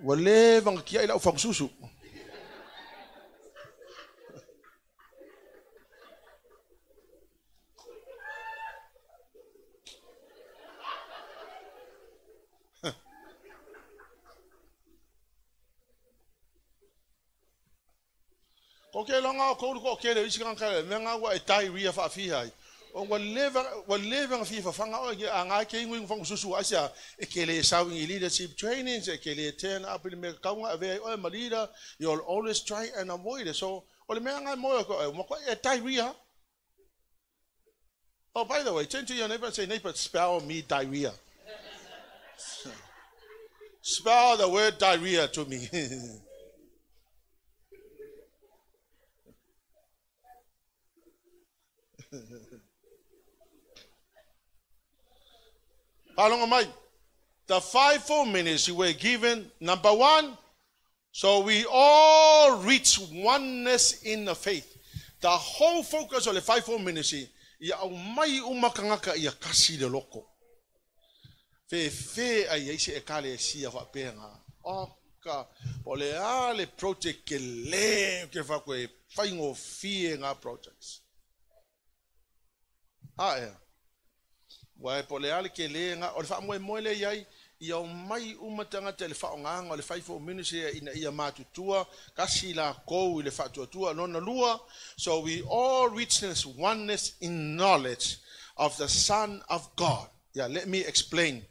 Ua le vanga kia i lau whangususu. Ko ke longa o koulu ko kele isi kan kale me nga wa e tai ria fa fi hai. O wa leva nga fi fa fanga o ke anga ke ngi fang susu asia e kele sau ngi leadership trainings e kele turn up in me ka nga ve o ma leader, you'll always try and avoid it. So o le me nga mo ko mo ko e tai ria. Oh, by the way, turn to your neighbor and say, neighbor, spell me diarrhea. Spell the word diarrhea to me. Along mai, the 5-4 minutes you were given, number one, so we all reach oneness in the faith. The whole focus of the 5-4 ministry, ia au mai umakangaka ia kasi le loko. Fe fe ai ai se e kale sia wa penga. Oka, o le a le project ke le ke fa koe whaingo fie ngā projects. Ah, ea. Wai po le ale ke le nga o le wha moe moe le iai, ia o mai umatanga te le whaonganga o le 5-4 ministry ina ia mātutua, kasi la kou i le whaatuatua, nona lua. So we all reach this oneness in knowledge of the Son of God. Yeah, let me explain.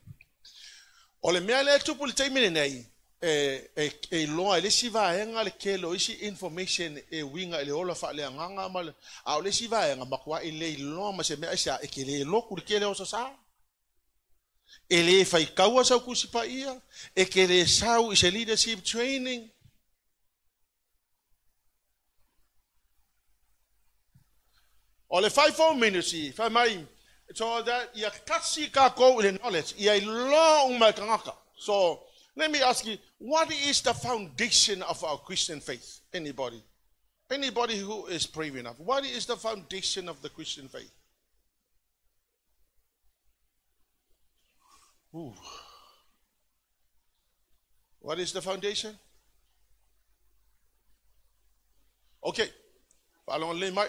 O le mea le tupu le teimene nei, e loa e le siva enga le kelo isi information e winga e le ola fa le anganga ma le a o le siva enga makwa e le loa ma se mea isa e ke le loku le kele o sa e le fai kaua sau kusipa ia e ke le sau is a leadership training. O le 5-4 ministry fa mai so that ia kasi ka ko le knowledge ia i loa uma kangaka. So let me ask you, what is the foundation of our Christian faith? Anybody? Anybody who is brave enough? What is the foundation of the Christian faith? Ooh. What is the foundation? Okay. Foundation.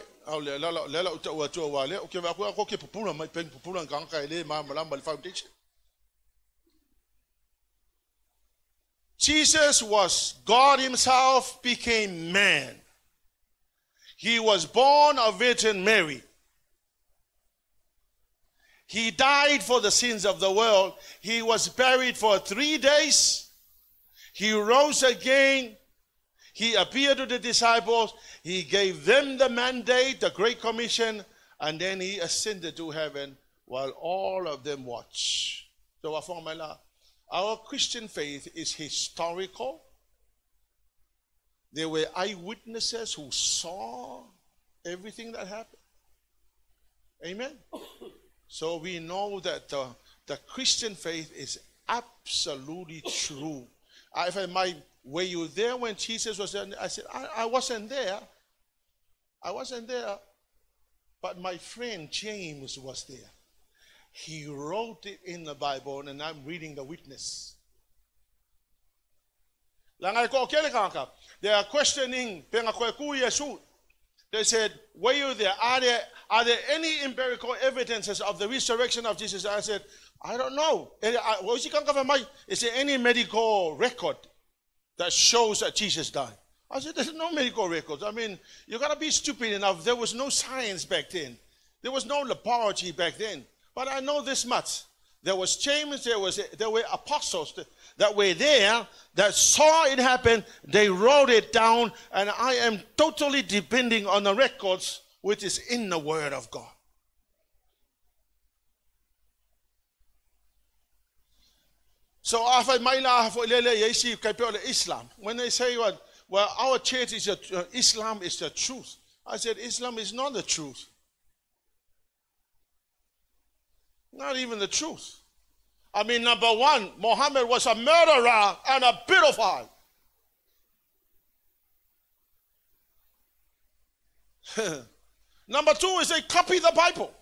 Jesus was God himself became man. He was born of Virgin Mary. He died for the sins of the world. He was buried for 3 days. He rose again. He appeared to the disciples. He gave them the mandate, the Great Commission, and then he ascended to heaven while all of them watch. So, our Christian faith is historical. There were eyewitnesses who saw everything that happened. Amen. So we know that the Christian faith is absolutely true. If I might, were you there when Jesus was there? I said, I wasn't there. I wasn't there. But my friend James was there. He wrote it in the Bible, and I'm reading the witness. They are questioning, They said, were you there? Are there any empirical evidences of the resurrection of Jesus? I said, I don't know. Is there any medical record that shows that Jesus died? I said, there's no medical records. I mean, you got to be stupid enough. There was no science back then. There was no laboratory back then. But I know this much. There was James, there were apostles that were there that saw it happen. They wrote it down, and I am totally depending on the records which is in the Word of God. So Islam, when they say, well, our church is Islam is the truth. I said, Islam is not the truth. Not even the truth. I mean, number one, Muhammad was a murderer and a pedophile. Number two is they copy the Bible.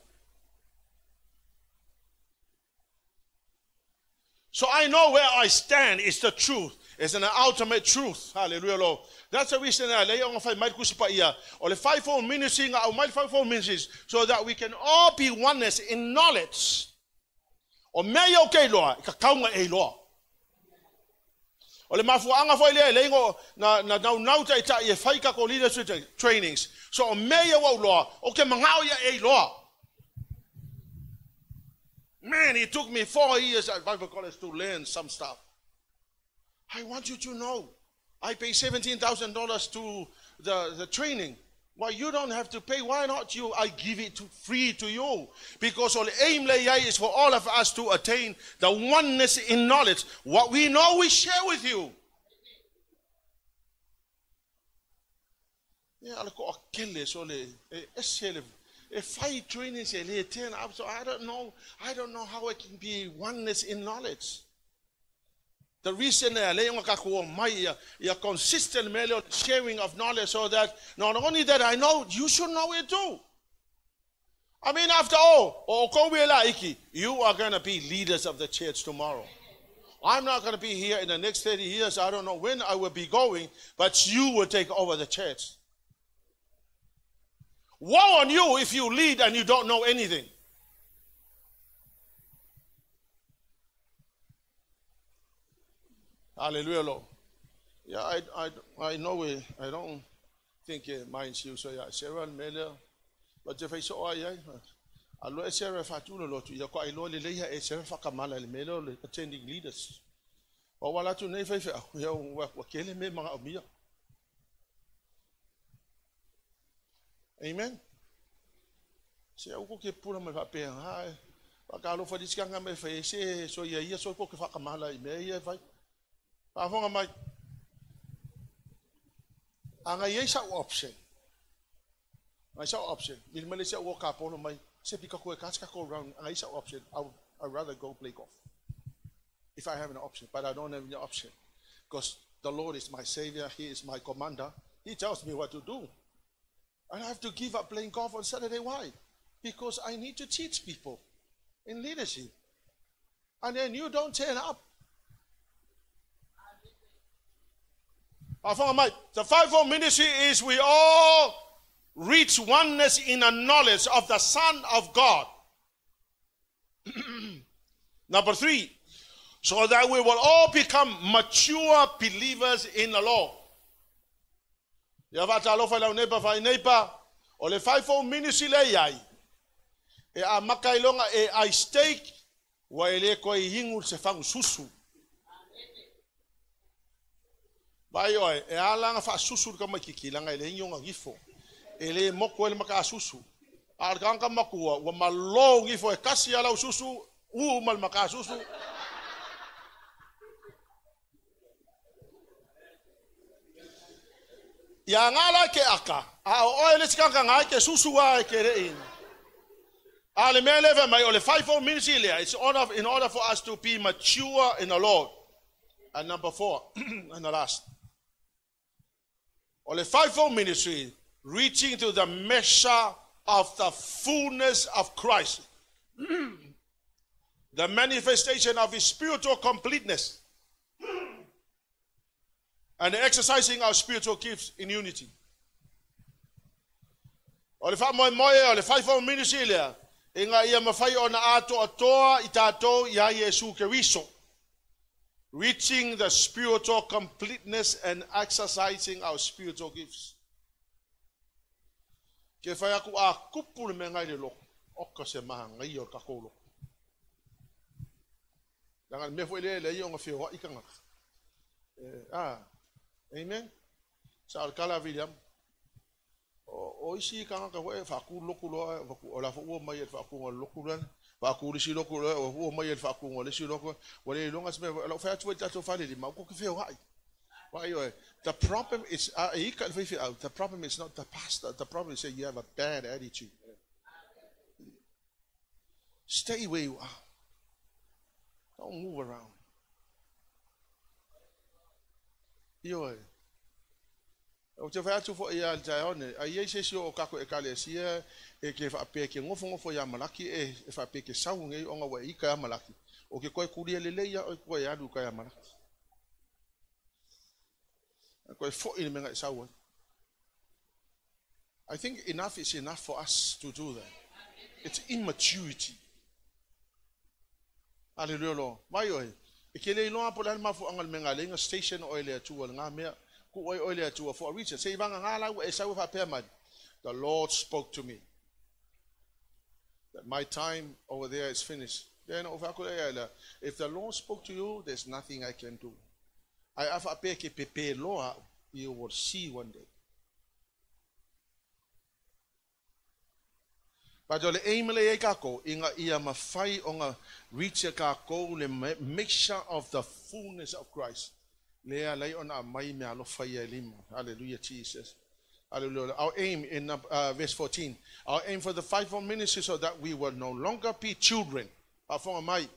So I know where I stand is the truth. It's an ultimate truth. Hallelujah, Lord. That's the reason I lay on or the fivefold ministry, or my fivefold ministries, so that we can all be oneness in knowledge. O mea ia o ke iloa, i ka kaunga e iloa. O le mafuaanga foi lea, le ingo na nau nau tai e whai kako leadership trainings. So o mea ia wau loa, o ke mangao ia e iloa. Man, it took me 4 years at Bible college to learn some stuff. I want you to know, I pay $17,000 to the training. Why you don't have to pay? Why not you? I give it free to you. Because all aim is for all of us to attain the oneness in knowledge. What we know, we share with you. Yeah, so I don't know. I don't know how it can be oneness in knowledge. The reason a consistent sharing of knowledge, so that not only that I know, you should know it too. I mean, after all, you are going to be leaders of the church tomorrow. I'm not going to be here in the next 30 years. I don't know when I will be going, but you will take over the church. Woe on you if you lead and you don't know anything. Hallelujah, Lord. Yeah, I know it. I don't think it minds you. So yeah, Sarah Miller, but if I saw I lo Sarah Fatuna lot, you got a lolly lay, Sarah Fakamala, Miller, attending leaders. Or while I to name, Amen. Se au ke pula mai faapea hai. Whakalo wharisikanga me whai se so ia ia so ko ke whakamala i mea ia whai. Whaafonga mai. Anga ia sa option. Ngai sa option. Mil mele se o ka polo mai. Se pika koe ka go round. Ngai sa option. I'd rather go play golf. If I have an option, but I don't have an option. Because the Lord is my savior. He is my commander. He tells me what to do. And I have to give up playing golf on Saturday. Why? Because I need to teach people in leadership. And then you don't turn up. The fivefold ministry is we all reach oneness in the knowledge of the Son of God. Number 3, so that we will all become mature believers in the Lord. Ia whaatalofa lau nepa whai nepa, o le fivefold ministry le iai. E a makailonga e ai steak, wa e le koe hingu se whangu susu. Vai oe, e alanga wha susu ka mai kiki, langa e le hingi onga gifo. E le moko ele maka a susu. A alka makua, wa malo gifo e kasi alau susu, u mal maka a susu. Ia ngala ke aka, a o ele tikanga ngai ke susu a ke re in. A le mea leve mai o le fivefold ministry lea, it's in order for us to be mature in the Lord. And number 4, and the last. O le fivefold ministry, reaching to the measure of the fullness of Christ. The manifestation of his spiritual completeness. And exercising our spiritual gifts in unity. O le faamoemoe o le fivefold ministry lea, ina ia mafai ona atoatoa i tatou ia Iesu Keriso. Reaching the spiritual completeness and exercising our spiritual gifts. Ke whai aku a kupu le mea ngai le loko. Oka se maha ngai o takou loko. Langa le mea foi lea le ia o ngā whioa i kangaka. Amen. Sa o le kala William. O isi kangaka foi whaaku loku loa, o la fo mai e whaaku ngā loku loa. Whaaku lisi loku loa, o ua mai e whaaku ngā lisi loku. Wa le longa se mea, lau whai atu e tātou whale li, mau ko ke whioa i. The problem is, the problem is not the pastor. The problem is that you have a bad attitude. Stay where you are. Don't move around. Ioe. O te whai atu fo ia le taeone, a ia se si o kako e kale sia, e ke whaapea ke ngofo ngofo ia malaki, e whaapea ke sau ngei o ngā ika ia malaki. O ke koe kuria lele ia o koe alu ka ia malaki. Koe fo i le menga i sau. I think enough is enough for us to do that. It's immaturity. Hallelujah, Lord. Mai oe, e ke le iloa po le mafu anga le menga lenga station o ele atua le ngā mea, ku oi oile atua for a reason. Se i vanga ngā lau e sau whapea mai. The Lord spoke to me that my time over there is finished. Then if the Lord spoke to you, there's nothing I can do. I awhapea ke pepe loa, you will see one day. But o le aim le e kako, inga ia mawhai o ngā reach e kako le mixture of the fullness of Christ. Lea lei ona mai me alofa ia lima. Hallelujah, Jesus. Hallelujah. Our aim in verse 14, our aim for the fivefold ministry so that we will no longer be children. Mai,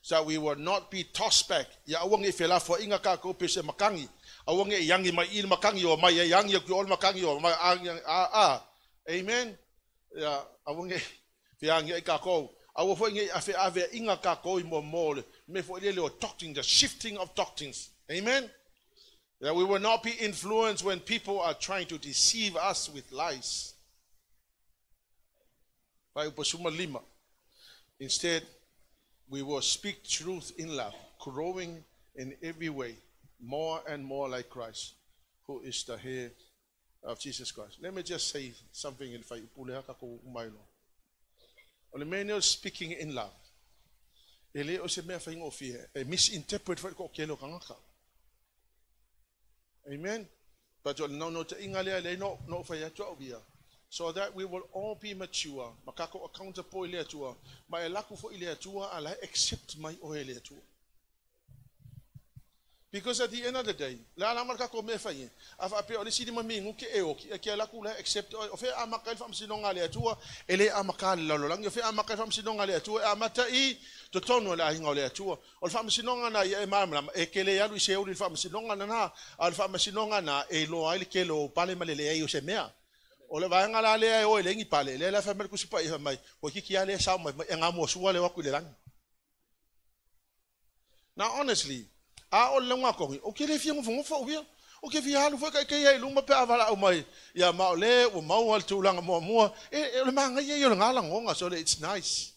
so that we will not be tossed back. Ia awangi e whelafua inga kako pe se makangi. Awangi e yangi mai i makangi o mai e yangi o ki o makangi o mai a. Amen. Ia awangi whiangi e kako. Awa fo inge awhe ave inga kako i mo mole. Me fo ile o doctrine, the shifting of doctrines. Amen. That we will not be influenced when people are trying to deceive us with lies. Instead, we will speak truth in love, growing in every way, more and more like Christ, who is the head of Jesus Christ. Let me just say something in fact. Speaking in love. Misinterpret for ko kelo kangaka. Amen. But no te inga le no no whai. So that we will all be mature. Makako accountable le atua. Ma e laku fo ile atua ala accept mai o le atua. Because at the end of the day, la la marka ko me whai. A wha pe o le sidi mami ngu ke e o ki ke laku le accept o fe a maka fa msinonga le atua e le a maka le lalolangi o fe a maka fa msinonga le atua e a mata i to tono le ahinga o le atua o le fa msinonga na e mamla e ke le alu i se uri fa msinonga na a le fa msinonga na e lo ai le ke lo pale male le ai o se mea. O le vaenga la lea e o e lengi pale le la fa mele kusipa i mai ko kiki ale sa mai e ngā mo sua le waku le langi. Now honestly, a o le ngā kongi, o ke le fia ngofo o via, o ke fia halu fo kai kai ai luma pe avala au mai, ia ma o le, o mau al tūlanga mua mua, e o le maanga ia i o le ngā langonga, so it's nice.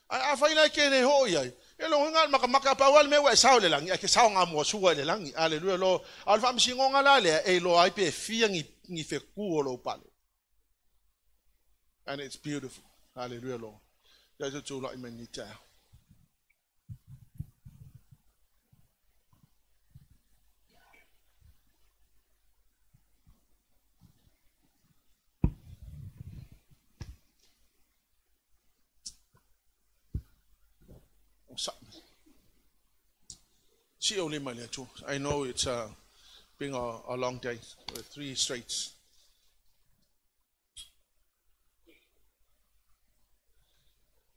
A whaina ke le ho iai, e lo ngā maka maka pa wale me wa e sao le langi, a ke sao ngā mua sua le langi, aleluia lo, a le whamisi ngonga la lea, e lo ai pe fia ngi wheku o lo pale. And it's beautiful. Hallelujah, Lord. There's a tool like me ni. I know it's been a long day, 3 straights.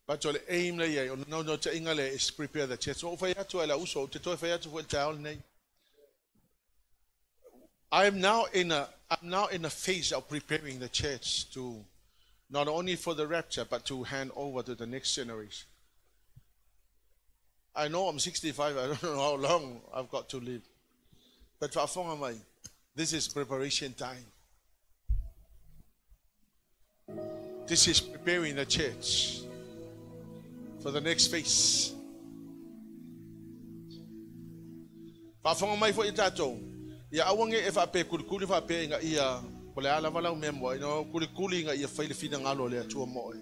But the aim no te inga le is prepare the church. So I'm now in a phase of preparing the church to not only for the rapture but to hand over to the next generation. I know I'm 65, I don't know how long I've got to live. But this is preparation time. This is preparing the church for the next phase. Faafofoga mai foi tatou. Ia aua ne i e faapea kulikuli faapea ina ia po o le a lava lau mea moa ina kulikuli ina ia fai le finagalo o le Atua mo oe.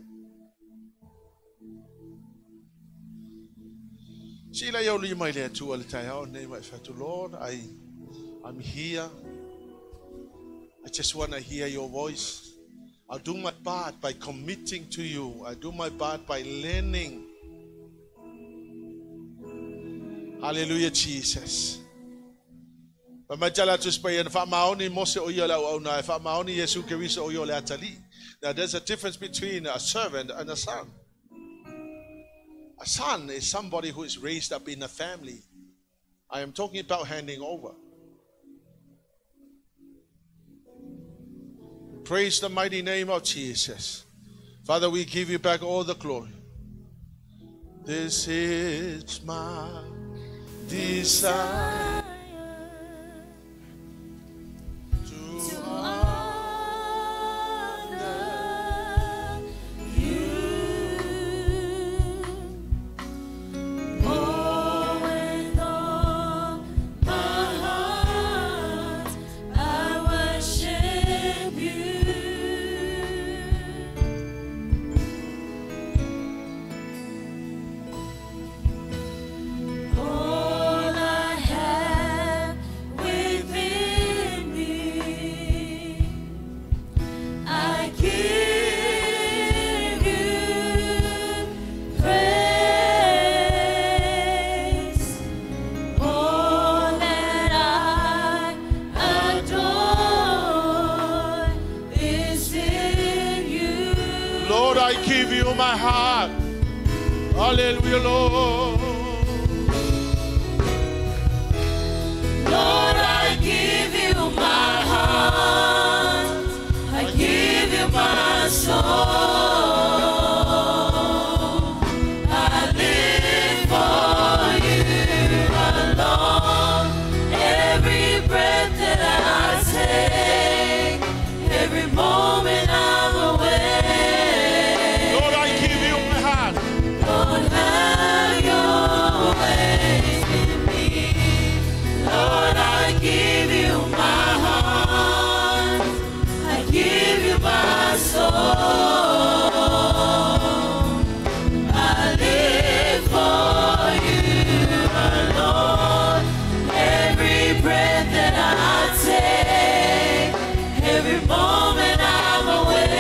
Sila ia uli mai le Atua le taeao nei ma e fai atu, Lord, I'm here. I just want to hear your voice. I'll do my part by committing to you. I do my part by learning. Hallelujah, Jesus. Pa mai tala tu spai na whaamaoni Mose o ia lau au na, e whaamaoni Yesu Keriso o ia le atali. Now there's a difference between a servant and a son. A son is somebody who is raised up in a family. I am talking about handing over. Praise the mighty name of Jesus. Father, we give you back all the glory. This is my desire to honor you. Oh, with all my heart, I worship you. All I have within me, I give you praise. All that I adore is in you. Lord, I give you my heart. Hallelujah, Lord. Lord, I give you my heart. I give you my soul. I live for you alone. Every breath that I take, every moment I'm awake. Lord, I give you my heart. Lord, have your ways in me. Lord, I give you my heart. I give you my soul. I live for you alone. Every breath that I take, every moment I'm awake.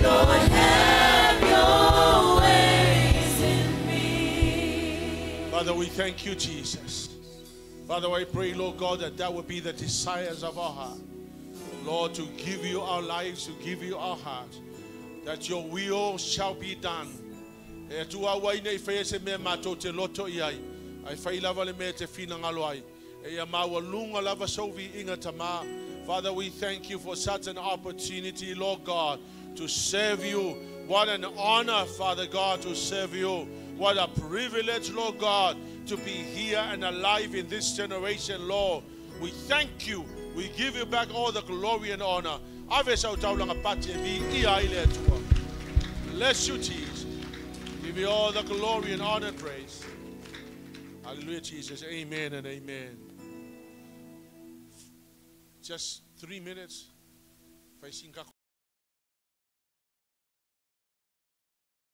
Lord, have your ways in me. Father, we thank you, Jesus. Father, I pray, Lord God, that that would be the desires of our heart. Lord, to give you our lives, to give you our hearts, that your will shall be done. E Atua aua ne i faia se mea matou te loto i ai. Ae fai lava le mea e te finagalo ai. E ia maualuga lava sou viiga Tama. Father, we thank you for such an opportunity, Lord God, to serve you. What an honor, Father God, to serve you. What a privilege, Lord God, to be here and alive in this generation, Lord. We thank you. We give you back all the glory and honor. Ave sau taulaga pati e viia ai le Atua. Bless you, Jesus. Give you all the glory and honor and praise. Hallelujah, Jesus. Amen and amen. Just 3 minutes.